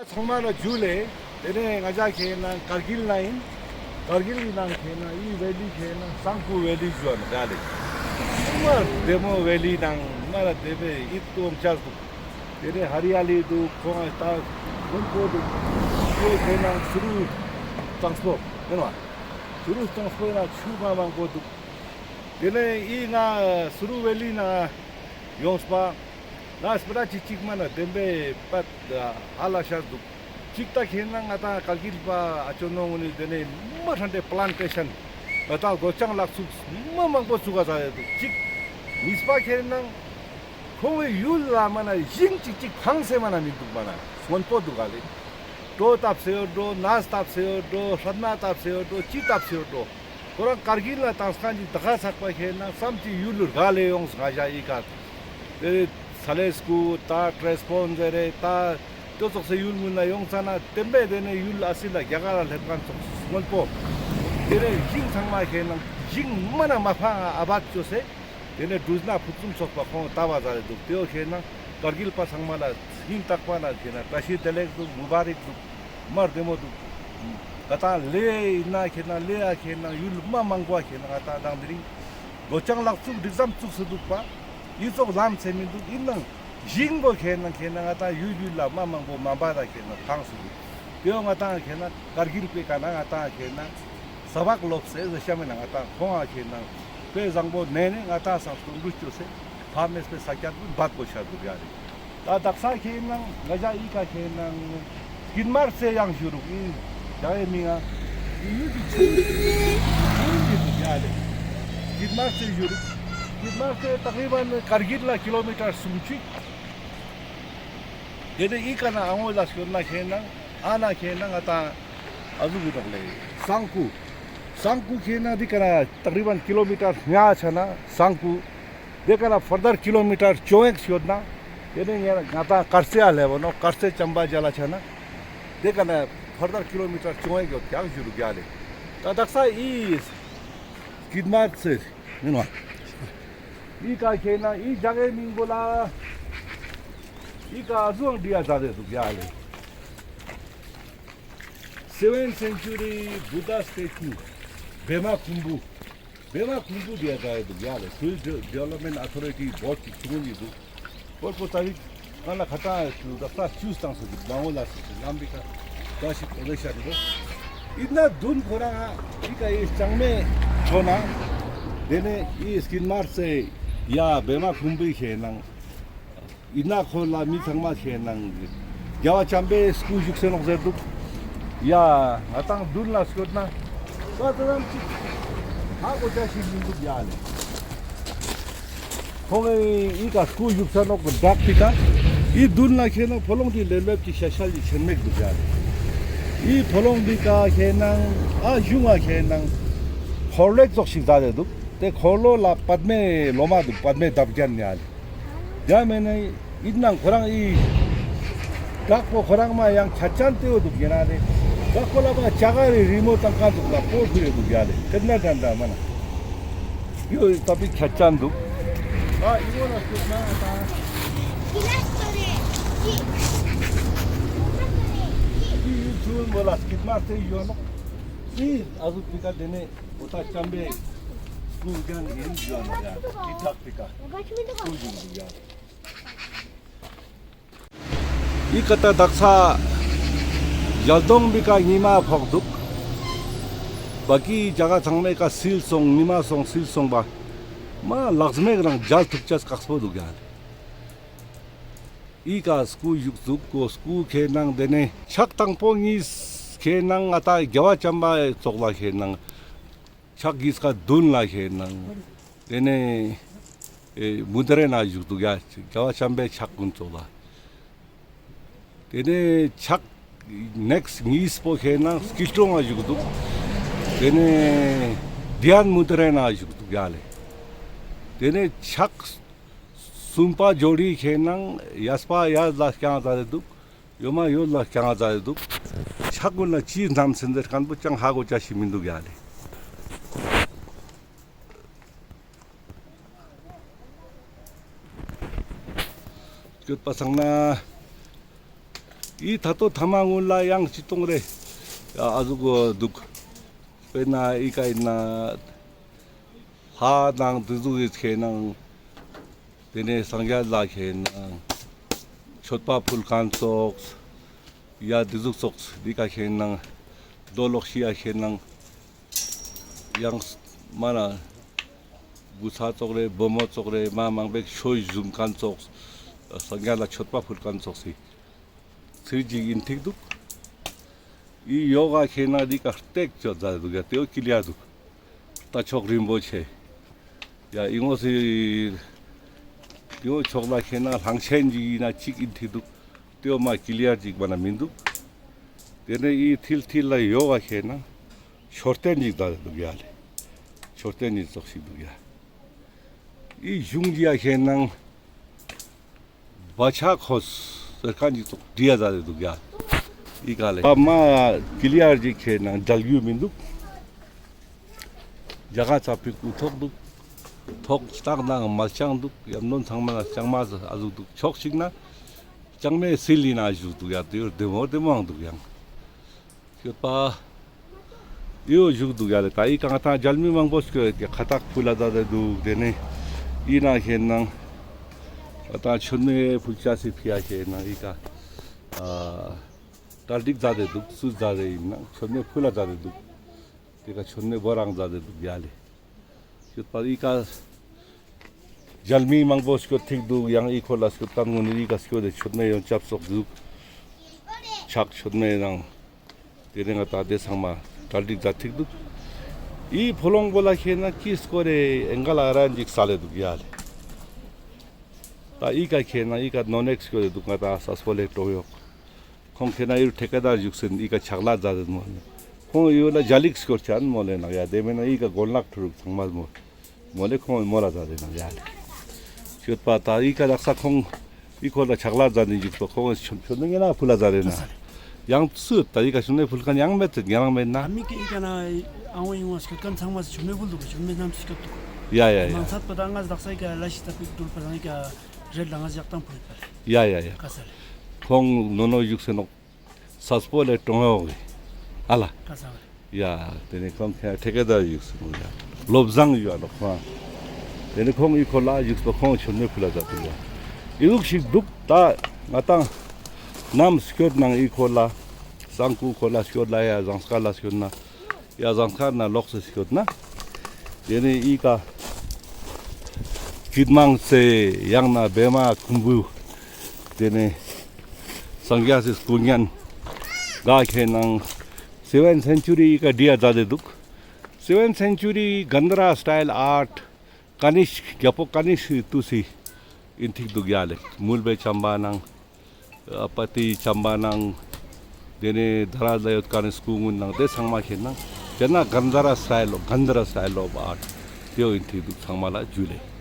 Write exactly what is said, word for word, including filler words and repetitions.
ཚང་མ་ལ་ཇུ་ལེ། དེ་ནས་ང་ཅག་ཁེ་ནང་ཀར་གིལ་ན་ཨིན། ཀར་གིལ་གྱི་ནང་ཁེ་ནང་འི་ཝེ་ལི་ཁེ་ནང་སང་ཀུ་ཝེ་ལི་ཞུ་བ་ནོག་ཡ་ལེ། ཚང་མ་བདེ་མོ་ཝེ་ལི་ནང་མ་ལ་བདེ་བའི་ཨིད་ཏུ་འོང་ཆ་འདུག་དེ་ནས་ཧ་རི་ཡ་ལི་འདུག་ཁོང་ང་ད་མགོན་པོ་འདུག་ཁོ་ཁེ་ནང་སུ་རུ་གཙང་པོ་ཡིན་བ། སུ་རུ་གཙང་པོ་ཡིན་ན་ཆུ་མ་མང་པོ་འདུག་དེ་ནས་འི་ང་སུ་རུ་ཝེ་ལི་ནང་ཡོངས་པ། ང་སྤེ་ར་ཅིག་ཅིག་མ་ན་བདེན་པའི་པད་ཧ་ལ་ཤ་འདུག་ཅིག་ད་ཁེ་ནང་ང་ཏང་ཀར་གིལ་པ་ཨ་ཅོ་ནོ་ངུ་ནི་དེ་ནས་མ་ཧྲན་ཏེ་པླན་ཊེ་ཤན་ང་ཏང་སྒོ་ལྕང་ལག་ཚུགས་མ་མང་པོ་ཚུགས་ག་ཟ་ཡོད་འདུག་ཅིག་གཉིས་པ་ཁེ་ནང་ཁོང་གི་ཡུལ་ལ་མ་ན་ཞིང་ཅིག་ཅིག་ཕངས་སེ་མ་ན་མི་འདུག་མ་ན་སྔོན་པོ་འདུག་ག་ལེ། གྲོ་བཏབ་སེ་ཡོད་འགྲོ། ནས་བཏབ་སེ་ཡོད་འགྲོ། སྲན་མ་བཏབ་སེ་ཡོད་འགྲོ། ཅི་བཏབ་སེ་ཡོད་འགྲོ། ཁོ་རང་ཀར་གིལ་ལ་ཏང་སྐན་ཅིག་ད་ཁ་ཚག་པ་ཁེ་ནང་བསམ་གྱི་ཡུལ་ལུར་ག་ལེ་ཡོངས་ང་ཞ་ཨི་ཀ། དེ་ས་ལེ་སྐུ་ད་ཏྲེས་པོན་ཟེར་རེ་ད་ཏོ་ཙོགས་སེ་ཡུལ་ངུན་ན་ཡོང་ཙ་ན་བདེན་པའི་དེ་ནས་ཡུལ་ཨ་སི་ལ་རྒྱ་གར་ལ་སླེབས་མཁན་ཙོགས་སྔོན་པོ། དེ་ནས་ཞིང་ཚང་མ་ཁེ་ནང་ཞིང་མ་ན་མ་ཕང་ཨ་བད་ཅོས་སེ། དེ་ནས་འབྲུ་སྣ་ཕུ་ཚུམ་ཚོགས་པ་ཁོང་ལྟ་བ་ཟ་རེ་འདུག་དེའོ་ཁེ་ནང་ཀར་གིལ་པ་ཚང་མ་ལ་སྙིང་ཐག་པ་ན་ཁེ་ནང་བཀྲ་ཤིས་བདེ་ལེགས་འདུག་མུ་བ་རིག་འདུག་མ་བདེ་མོ་འདུག་ང་ཏང་ལེ་ཨིན་ན་ཁེ་ནང་ལེ་ཨ་ཁེ་ནང་ཡུལ་མ་མང་པོ་ཁེ་ནང་ང་ཏང་དང་དེ་རིང་སྒོ་ལྕང་ལག་ཚུགས་འགྲིག་ཙམ་ཚུགས་སུ་འདུག་པ། ཡུལ་ཙོགས་ལམ་ཚེ་མི་འདུག་ཨིན་ནང་ཞིང་པོ་ཁེ་ནང་ཁེ་ནང་ང་ཏང་ཡུལ་ཡུལ་ལ་མ་མང་པོ་མ་འབད་ད་ཁེ་ནང་ཕངས་སུ་འདུག་དེའོ་ང་ཏང་ཁེ་ནང་ཀར་གིལ་པའི་ཀ་ན་ང་ཏང་ཁེ་ནང་ས་བག་ལོབས་སེ་ཟེར་ཤ་མེད་ན་ང་ཏང་ཁོང་ང་ཁེ་ནང་དཔེ་བཟང་པོ་ནས་ནས་ང་ཏང་སང་སྟོན་འགྲུལ་བཅོས་སེ་ཕ་མེས་པའི་ས་ཆ་དུ་བད་གོ་ཤ་འདུག་ཡ་རེད། ད་དག་ས་ཁེ་ནང་ང་ཞ་ཨི་ཀ་ཁེ་ནང་སྐྱིད་མར་ཚེ་ཡང་ཞུ་རུག་ཨིན། ཡང་ཨེ་མི་ང་ཨི་ཡུལ་གྱི་ཆུ་ཨིན་གྱི་འདུག་ཡ་ལེ། སྐྱིད་མར་ཚེ་ཞུ་རུག་སྐྱིད་མར་ཚེ་ཏག་རི་བན་ཀར་གིལ་ལ་ཀི་ལོ་མི་ཊར་སུམ་ཅུ། དེ་ནས་ཨི་ཀ་ན་ཨ་ངོས་ལ་སྐྱོད་ན་ཁེ་ནང་ཨ་ན་ཁེ་ནང་ང་ཏང་ཨ་ཟུག་གི་འདུག་ལེ། སང་ཀུ། སང་ཀུ་ཁེ་ནང་འདི་ཀ་ན་ཏག་རི་བན་ཀི་ལོ་མི་ཊར་ལྔ་ཆ་ན་སང་ཀུ། དེ་ཀ་ན་ཕར་དར་ཀི་ལོ་མི་ཊར་བཅོ་ཡེག་ཡོད་ན། དེ་ནས་ངས་ང་ཏང་དཀར་རྩེ་ཨ་ལེ་བོ་ནོ་དཀར་རྩེ་ཅམ་པ་ཇ་ལ་ཆ་ན། དེ་ཀ་ན་ཕར་དར་ཀི་ལོ་མི་ཊར་བཅོ་ཡེག་ཡོད་ཀྱག་ཞུ་རུག་ཡ་ལེ། ད་དག་ས་ཨི་སྐྱིད་མར་ཚེ་ཡིན་བ། ཨི་ཀ་ཁེ་ན་ཨི་ཇ་གའི་མིང་པོ་ལ་ཨི་ཀ་ཨ་ཟུང་འདི་ཡ་ཟ་རེ་འདུག་ཡ་ལེ། སེ་ཝེན་སེན་ཅུ་རི་བུ་དྷ་སི་ཊེ་ཅུ། བེ་མ་ཁུམ་བུ། བེ་མ་ཁུམ་བུ་དེ་ཡ་ཟ་ཡ་འདུག་ཡ་ལེ། ཧིལ་ཌི་ཝེ་ལོབ་མེན་ཊི་ཨོ་ཐོ་རི་ཊི་བོར་ཌི་ཅིག་ཆུང་ངུ་ཡིན་འདུག་བོར་པོ་ཙ་བིག་ང་ལ་ཁ་ཏང་ཞུ་ད་ས་ཅུས་བཏང་སོ་འདུག་མ་འོ་ལ་སི་ལམ་བི་ཀ་ད་ཞིག་འོ་ལེ་ཤ་འདུག་ཨིན་ན་དུན་ཁོ་རང་ཨི་ཀ་ཨི་ལྕང་མའི་ཁྲོད་ན། དེ་ནས་ཨི་སྐྱིད་མར་ཚེ་ཡ་བེ་མ་ཁུམ་བུའི་ཁེ་ནང་། ཨིན་ན་ཁོ་ལ་མི་ཚང་མ་ཁེ་ནང་རྒྱལ་བ་བྱམས་པའི་སྐུ་བཞུགས་སེ་ནོག་ཟེར་འདུག་ཡ་ང་ཏང་དུན་ལ་སྐྱོད་ན་ད་ཙམ་ཅིག་ཧ་གོ་ཆ་ཞིག་མི་འདུག་ཡ་ལེ། ཁོང་གི་ཨི་ཀ་སྐུ་བཞུགས་ས་ནོག་གི་བྲག་པི་ཀ་ཨི་དུན་ལ་ཁེ་ནང་ཕོ་ལོང་དེ་ལེ་ལོབ་ཀྱི་ཤ་ཤ་ལི་ཆེན་མེག་འདུག་ཡ་ལེ། ཨི་ཕོ་ལོང་པི་ཀ་ཁེ་ནང་ཨ་གཞུང་ང་ཁེ་ནང་འཁོར་ལོ་ཙོགས་ཤིག་ཟ་རེ་འདུག་དེ་འཁོར་ལོ་ལ་པདྨའི་ལོ་མ་འདུག་པདྨའི་འདབ་རྒྱན་ཡ་ལེ། ཡང་མེད་ན་ཨིན་ནང་ཁོ་རང་ཨི་བྲག་པོ་ཁོ་རང་མ་ཡང་ཁྱད་ཅན་ཏེ་བོ་འདུག་ཡིན་ན་ལེ། བྲག་པོ་ལ་མ་ཅ་ག་རི་རི་མོ་དང་ཀ་འདུག་ལ་པོ་ཕུ་རེ་འདུག་ཡ་ལེ། ཁེ་ན་དྲན་དྲན་མ་ན་ཡོ་ཏ་པི་ཁྱད་ཅན་འདུག་ཨ་ཨི་བོ་ལ་སྐྱོད་ན་ད་ཨི་ཡུལ་ཚུལ་མོ་ལ་སྐྱིད་མ་ཚེ་ཡོད་ནོག་ཨི་ཨ་ཟུག་པི་ཀ་དེ་ནས་འོ་ད་ཅམ་པའི་སྐུ་རྒྱན་ཡིན་ཡོད་ནོག་ཡ། ཨི་བྲག་པི་ཀ་སྐུ་ཡིན་འདུག་ཡ། ཨི་ཀ་ད་དག་ས་ཞལ་གདོང་པི་ཀ་ཉི་མ་ཕོག་འདུག་བ་ཀི་ཇ་ག་ཚང་མའི་ཀ་སིལ་སོང་ཉི་མ་སོང་སིལ་སོང་བ། མ་ལག་མེད་རང་མཇལ་ཐུབ་ཅེས་ཁག་པོ་འདུག་ཡ། ཨི་ཀ་སྐུ་བཞུགས་འདུག་གོ་སྐུ་ཁེ་ནང་དེ་ནས་ཕྱག་དང་པོ་གཉིས་ཁེ་ནང་ང་ད་རྒྱལ་བ་བྱམས་པ་ཙོགས་ལ་ཁེ་ནང་། ཕྱག་གཉིས་ཀ་མདུན་ལ་ཁེ་ནང་། དེ་ནས་ཨེ་མུན་དེ་རེ་ན་བཞུགས་འདུག་ཡ། རྒྱལ་བ་བྱམས་པའི་ཕྱག་ཀུན་ཙོགས་ལ། དེ་ནས་ཕྱག་ནེགསི་གཉིས་པོ་ཁེ་ནང་སྐྱིལ་ཀྲུང་ང་བཞུགས་འདུག་དེ་ནས་དེ་ཡང་མུན་དེ་རེ་ན་བཞུགས་འདུག་ཡ་ལེ། དེ་ནས་ཕྱག་གསུམ་པ་ཇོ་རི་ཁེ་ནང་ཡས་པ་ཡས་ལ་བརྐྱང་ཟ་རེ་འདུག་གཡོན་མ་གཡོན་ལ་བརྐྱང་ཟ་རེ་འདུག་ཕྱག་ཀུན་ལ་ཅི་བསྣམས་སེ་འདིར་མཁན་པོ་ཅང་ཧ་གོ་ཅ་ཞིག་མི་འདུག་ཡ་ལེ། སྐྱོད་པ་སང་ན། ཨི་ཐ་ཏོ་ཐ་མ་གུན་ལ་ཡང་ཅི་ཏོང་རེ་ཡ་ཨ་ཟུག་དུག། དཔེར་ན་ཨི་ཀ་ཨིན་ན་ལྷ་དང་དེ་ཟུག་གི་ཁེ་ནང་དེ་ནས་སངས་རྒྱས་ལ་ཁེ་ནང་མཆོད་པ་ཕུལ་ཁན་ཙོགས་ཡ་དེ་ཟུག་ཙོགས་འི་ཀ་ཁེ་ནང་རྡོ་ལོག་ཤི་ཡ་ཁེ་ནང་ཡང་མ་ན་བུ་ཚ་ཙོགས་རེ་བུ་མོ་ཙོགས་རེ་མ་མང་པོ་ཞིག་ཆོས་ཟུམ་ཁན་ཙོགས་སངས་རྒྱས་ལ་མཆོད་པ་ཕུལ་ཁན་ཙོགས་སི་ཚིར་ཅིག་ཨིན་ཐིག་དུག། ཨི་ཡོག་ག་ཁེ་ནང་འི་ཀ་སྟེགས་ཅོ་ཛད་དུག་ཡ་ཏེའོ་ཀི་ལི་ཡར་དུག། རྟ་མཆོག་རིན་པོ་ཆེ་ཡ་ཨི་ངོས་སི་ཏེའོ་ཕྱོགས་ལ་ཁེ་ནང་གླང་ཆེན་ཅིག་ཨིན་ན་ཅིག་ཨིན་ཐིག་དུག། ཏེའོ་མ་ཀི་ལི་ཡར་ཅིག་མ་ན་མིན་དུག། དེ་ནས་ཨི་ཐིལ་ཐིལ་ལ་ཡོག་ག་ཁེ་ནང་མཆོད་རྟེན་ཅིག་ཛད་དུག་ཡ་ལེ། མཆོད་རྟེན་ཅིག་ཙོགས་ཤིག་དུག་ཡ། ཨི་གཞུང་ཅིག་ཡ་ཁེ་ནང་བ་ཆ་ཁོས་ཟེར་ཁན་ཅིག་ཙོགས་བྲིའ་ཛད་དུག་ཡ། ཨི་ཀ་ལེ། ཨ་མ་ཀི་ལི་ཡར་ཅིག་ཁེ་ནང་ཛལ་གྱུ་མིན་དུག། ཇ་ག་ཚ་ཕིག་གུ་ཐོག་དུག། ཐོག་སྟག་ནང་མ་ལྕང་དུག། ཡམ་ནོན་ཚང་མ་ལ་ལྕང་མ་ཨ་ཟུག་དུག། ཕྱོགས་ཤིག་ན་ལྕང་མའི་སིལ་ལི་ན་ཨ་ཟུག་དུག་ཡ། ཏེའོ་རྡེ་མོ་རྡེ་མོའང་དུག་ཡང་། ཤོད་པ། ཨིའོ་ཞུགས་དུག་ཡ་ལེ། ད་ཨི་ཀ་ང་ཏང་མཇལ་མི་མང་པོ་ཞིག་ཡོད་ཀྱག། ཁ་བཏགས་ཕུལ་ལ་ཛད་དེ་དུག། དེ་ནས་ཨི་ནང་ཁེ་ནང་ང་ཏང་མཆོད་མེ་ཕུལ་ཅེས་སི་ཕི་ཡ་ཁེ་ནང་ཨི་ཀ་ཨ་གྲ་སྒྲིག་ཛད་དེ་དུག། སུ་ཛད་དེ་ཨིན་ན་མཆོད་མེ་ཕུལ་ལ་ཛད་དེ་དུག། དེ་ཀ་མཆོད་མེ་བོ་རང་ཛད་དེ་དུག་ཡ་ལེ། ཤོད་པ་ཨི་ཀ་མཇལ་མི་མང་པོ་སྐྱོད་ཐིག་དུག། ཡང་ཨི་ཁོ་ལ་སྐྱོད་ཁན་གུན་ནི་ཨི་ཀ་སྐྱོད་དེ་མཆོད་མེ་ཡོན་ཆབ་སོགས་དུག། ཕྱག་མཆོད་མེ་ནང་དེ་རིང་ང་ཏང་དེ་ཚང་མ་གྲ་སྒྲིག་མཛད་ཐིག་དུག། ཨི་ཕོ་ལོང་པོ་ལ་ཁེ་ནང་ཀི་སྐོར་རེ་ཨེང་ག་ལ་རན་ཅིག་སལ་ལེ་དུག་ཡ་ལེ། ད་ཨི་ཀ་ཁེ་ནང་ཨི་ཀ་ནོ་ནེག་སྐྱོད་དེ་དུག། ང་ཏང་སས་པོ་ལེ་ཀྲོང་ཡོག། ཁོང་ཁེ་ནང་ཨི་རུ་ཐེ་ཀེ་དར་ཞུགས་སེ་ཨི་ཀ་ཕྱག་ལས་མཛད་དེ་མོ། ཁོང་ཨི་རུ་ལ་ཇ་ལིག་སྐོར་ཅན་མོ་ལེ་ནང་ཡ། དེ་མེན་ན་ཨི་ཀ་གོན་ལག་ཁྲུ་རུག་ཚང་མ་མོ། མོ་ལེ་ཁོང་མོ་ལ་མཛད་དེ་ནང་ཡ་ལེ། ཤོད་པ་ད་ཨི་ཀ་དག་ས་ཁོང་ཨི་ཁོ་ལ་ཕྱག་ལས་མཛད་དེ་ཞུགས་པ་ཁོང་མཆོད་མེ་ངེ་ན་ཕུལ་ལ་མཛད་དེ་ནང་། ཡང་སུ་ད་ཨི་ཀ་མཆོད་མེ་ཕུལ་ཁན་ཡང་མེད་དེ་ཉེ་རང་མེད་ན། ཨ་མི་ཀི་ཨི་ཀ་ན་ཨ་བོ་ཨི་བོ་སྐྱོད་ཁན་ཚང་མ་མཆོད་མེ་ཕུལ་དུག། མཆོད་མེ་ནམ་སྐྱོད་དུག། ཡ་ཡ་ཡ། མང་ཚད་པ་ད་ང་དག་ས་ཨི་ཀ་ལ་ཤི་ད་པིག་དུལ་པ་ད་ཨི་ཀ་རེད་ལ་ང་ཞག་དང་ཕུལ་པ་རེད། ཡ་ཡ་ཡ། ཀ་ས་ལེ། ཁོང་ནོ་ནོ་ཞུགས་སེ་ནོག། སས་པོ་ལེ་ཀྲོང་ཡོག་གི་ཨ་ལ། ཀ་ས་ལེ། ཡ། དེ་ནས་ཁོང་ཁེ་ཐེ་ཀེ་དར་ཞུགས་སེ་ནོག་ཡ། ལོབ་ཟང་ཡོད་ཨ་ནོག་ཁོང་། དེ་ནས་ཁོང་ཨི་ཁོ་ལ་ཞུགས་པ་ཁོང་མཆོད་མེ་ཕུལ་ལ་ཛད་དེ་ཡ། ཨི་ཟུག་ཞིག་དུག། ད་ང་ཏང་ནམ་སྐྱོད་ནང་ཨི་ཁོ་ལ་སང་ཀུ་ཁོ་ལ་སྐྱོད་ལ་ཡ་ཟངས་དཀར་ལ་སྐྱོད་ན། ཡ་ཟངས་དཀར་ན་ལོགས་སེ་སྐྱོད་ན། དེ་ནས་ཨི་ཀ་སྐྱིད་མང་སེ་ཡང་ན་བེ་མ་ཁུམ་བུ། དེ་ནས་སངས་རྒྱས་སི་སྐུ་བརྙན་ག་ཁེ་ནང་སེ་ཝེན་སེན་ཅུ་རི་ཨི་ཀ་བྲིའ་ཛད་དེ་དུག། སེ་ཝེན་སེན་ཅུ་རི་གན་དྷ་ར་སི་ཊའིལ་ཨརྚ། ཀ་ནིཤཀ་རྒྱལ་པོ་ཀ་ནིཤཀ་སི་ཏུས་སི་ཨིན་ཐིག་དུག་ཡ་ལེ། མུལ་བེ་ཅམ་པ་ནང་། ཨ་པ་ཏི་ཅམ་པ་ནང་། དེ་ནས་དྷ་ར་ལ་ཡོད་ཀ་ནི་སྐུ་གུན་ནང་དེ་ཚང་མ་ཁེ་ནང་། དེ་ན་གན་དྷ་ར་སི་ཊའིལ་ལོ་གན་དྷ་ར་སི་ཊའིལ་ལོ་ཨརྚ་དེའོ་ཨིན་ཐིག་དུག། ཚང་མ་ལ་ཇུ་ལེ།